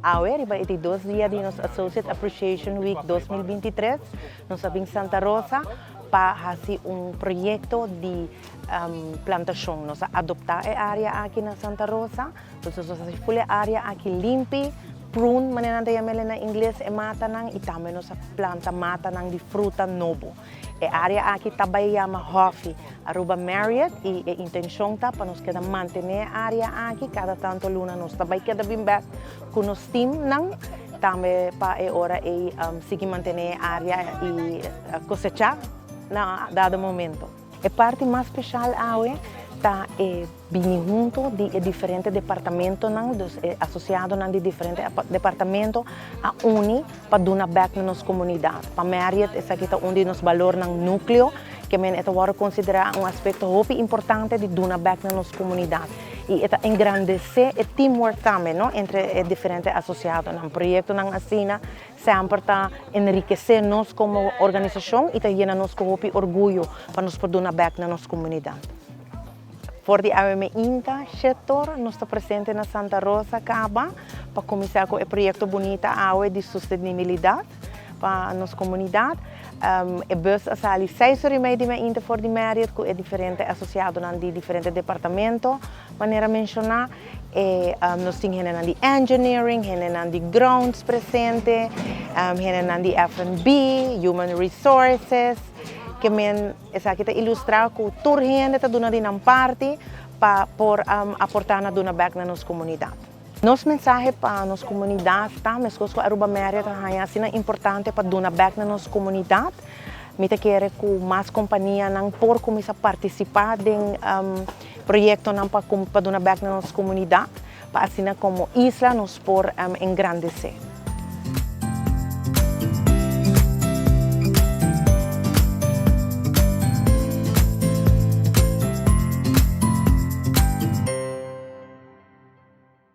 Awe, riba e di dos dia di nos Associate Appreciation Week 2023, nos a bin Santa Rosa pa hasi un proyecto di plantacion. Nos a adopta e area aki na Santa Rosa, entonces nos a hasi full e area aki limpi, prune, manera nan ta yam'e na ingles, e matanan, y tambe nos a planta matanan di fruta nobo. E area aki ta bay yama Hofi Aruba Marriott y e intencion ta pa nos keda mantene e area aki. Cada tanto luna nos ta bay keda bin bek cu nos teamnan tambe pa e ora ey sigui mantene e area y cosecha na dado momento. E parti mas special awe ta e bini hunto di e diferente departamentonan, dus e asociadonan di diferente departamento a uni pa duna bek na nos comunidad. Pa Marriott esaki ta un di nos balornan nucleo, ke men e ta worde considera un aspecto hopi importante di duna bek na nos comunidad. Y e ta engrandece e teamwork tambe, no, entre e diferente asociadonan. Proyectonan asina semper ta enriquece nos como organisacion y ta yena nos cu hopi orguyo pa nos por duna bek na nos comunidad. For di awe mainta 7'or nos ta presente na Santa Rosa caba pa cuminsa cu e proyecto bunita awe di sostenibilidad pa nos comunidad. E bus a sali 6'30 di mainta for di Marriott cu e diferente asociadonan di diferente departamento, manera menciona. E, nos tin hendenan di engineering, hendenan di grounds presente, hendenan di F&B, human resources, ke men esaki ta ilustra cu tur hende ta duna di nan parti pa por aporta na duna bek na nos comunidad. Nos mensahe pa nos comunidad ta, mescos cu Aruba Marriott ta haya asina importante pa duna bek na nos comunidad, mi ta kere cu mas companianan por cuminsa participa den proyectonan pa duna bek na nos comunidad, pa asina como isla nos por engrandece.